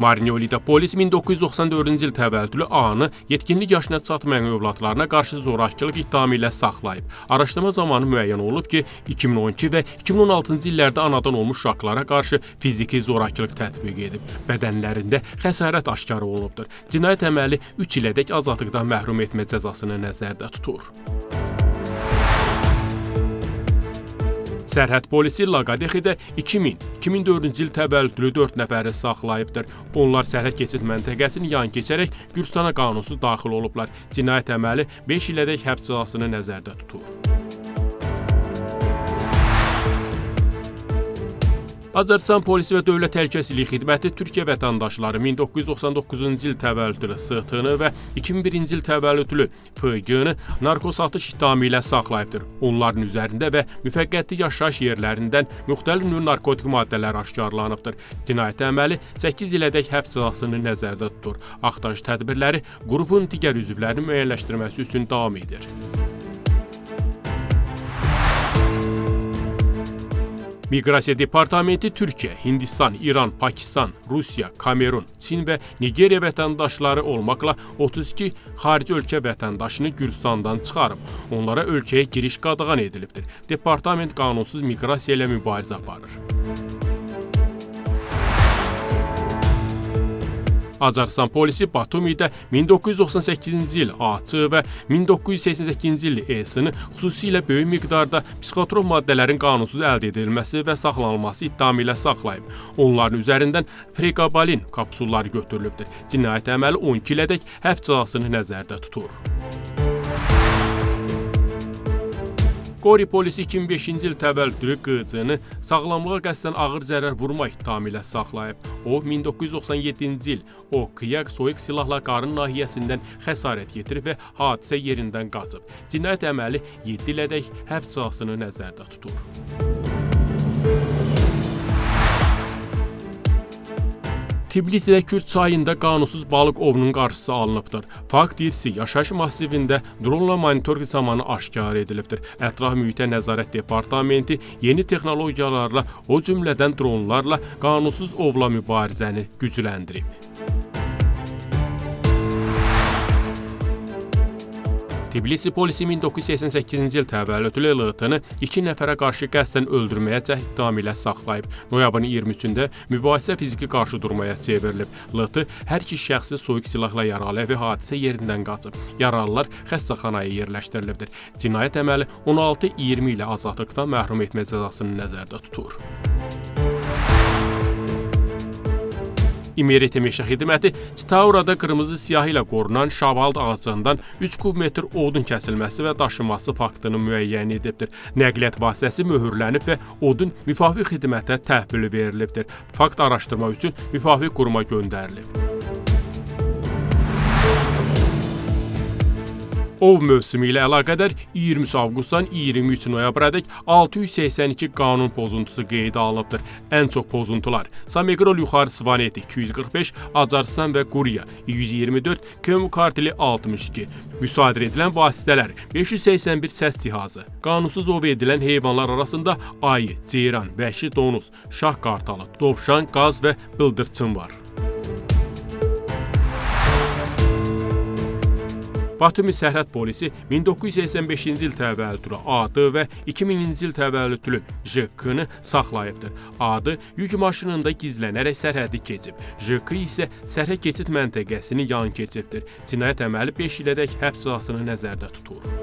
Marneolida polis 1994-cü il təvəllüdlü A-nı yetkinlik yaşına çatmayan övladlarına qarşı zorakılıq ittihamı ilə saxlayıb. Araşdırma zamanı müəyyən olub ki, 2012 və 2016-cı illərdə anadan olmuş uşaqlara qarşı fiziki zorakılıq tətbiq edib. Bədənlərində xəsarət aşkar olunubdur. Cinayət əməli 3 ilədək azadlıqdan məhrum etmə cəzasını nəzərdə tutur. Sərhəd polisi Laqadexidə 2000-2004-cü il təvəllüdlü 4 nəfəri saxlayıbdır. Onlar sərhəd keçid məntəqəsini yan keçərək Gürcüstana qanunsuz daxil olublar. Cinayət əməli 5 ilədək həbs cəzasını nəzərdə tutur. Azərbaycan polisi və Dövlət Təhlükəsizlik Xidməti Türkiyə vətəndaşları 1999-cu il təvəllüdlü ST-ni və 2001-ci il təvəllüdlü FG-ni narkosatış ittihamı ilə saxlayıbdır. Onların üzərində və müvəqqəti yaşayış yerlərindən müxtəlif növ narkotik maddələr aşkarlanıbdır. Cinayət əməli 8 ilədək həbs cəzasını nəzərdə tutur. Axtarış tədbirləri qrupun digər üzvlərini müəyyənləşdirməsi üçün davam edir. Miqrasiya Departamenti Türkiyə, Hindistan, İran, Pakistan, Rusiya, Kamerun, Çin və Nigeriya vətəndaşları olmaqla 32 xarici ölkə vətəndaşını Gürcüstandan çıxarıb. Onlara ölkəyə giriş qadağan edilibdir. Departament qanunsuz miqrasiya ilə mübarizə aparır. Acarıstan polisi Batumidə 1998-ci il AC və 1988-ci il E-sini xüsusilə böyük miqdarda psixotrop maddələrin qanunsuz əldə edilməsi və saxlanılması ittihamı ilə saxlayıb. Onların üzərindən pregabalin kapsulları götürülübdür. Cinayət əməli 12 ilədək həbs cəzasını nəzərdə tutur. Qori polisi 2005-ci il təvəllüdlü QC-ni sağlamlığa qəsdən ağır zərər vurma ittihamı ilə saxlayıb. O 1997-ci il O.K-ya soyuq silahla qarın nahiyəsindən xəsarət yetirib və hadisə yerindən qaçıb. Cinayət əməli 7 ilədək həbs cəzasını nəzərdə tutur. Tbilisidə Kür çayında qanunsuz balıq ovunun qarşısı alınıbdır. Fakt irsi yaşayış massivində dronla monitorinq zamanı aşkar edilibdir. Ətraf Mühitə Nəzarət Departamenti yeni texnologiyalarla, o cümlədən dronlarla qanunsuz ovla mübarizəni gücləndirib. Tbilisi polisi 1988-ci il təvəllüdlü LT-ni 2 nəfərə qarşı qəsdən öldürməyə cəhd ittihamı ilə saxlayıb. Noyabrın 23-də mübahisə fiziki qarşı durmaya çevrilib. LT hər iki şəxsi soyuq silahla yaralayıb və hadisə yerindən qaçıb. Yaralılar xəstəxanaya yerləşdirilibdir. Cinayət əməli 16-20 ilə azadlıqdan məhrum etmə cəzasını nəzərdə tutur. İmereti Meşə Xidməti Çitaurada qırmızı siyahı ilə qorunan şavald ağacından 3 kub metr odun kəsilməsi və daşınması faktını müəyyən edibdir. Nəqliyyat vasitəsi möhürlənib və odun müvafiq xidmətə təhvil verilibdir. Fakt araşdırma üçün müvafiq quruma göndərilib. Ov mövsümü ilə əlaqədar 23 avqustdan 23 noyabradək 682 qanun pozuntusu qeydə alınıbdır. Ən çox pozuntular Samegrol Yuxarı Svaneti 245, Acarıstan və Quriya 124, Kvemo Karteli 62. Müsadirə edilən vasitələr 581 səs cihazı. Qanunsuz ov edilən heyvanlar arasında ayı, ceyran, vəhşi donuz, şah qartalı, dovşan, qaz və bıldırçın var. Batumi Sərhəd Polisi 1985-ci il təvəllüdlü AD və 2000-ci il təvəllüdlü JK-nı saxlayıbdır. AD yük maşınında gizlənərək sərhədi keçib. JK isə sərhəd keçid məntəqəsini yan keçibdir. Cinayət əməli 5 ilədək həbs cəzasını nəzərdə tutur.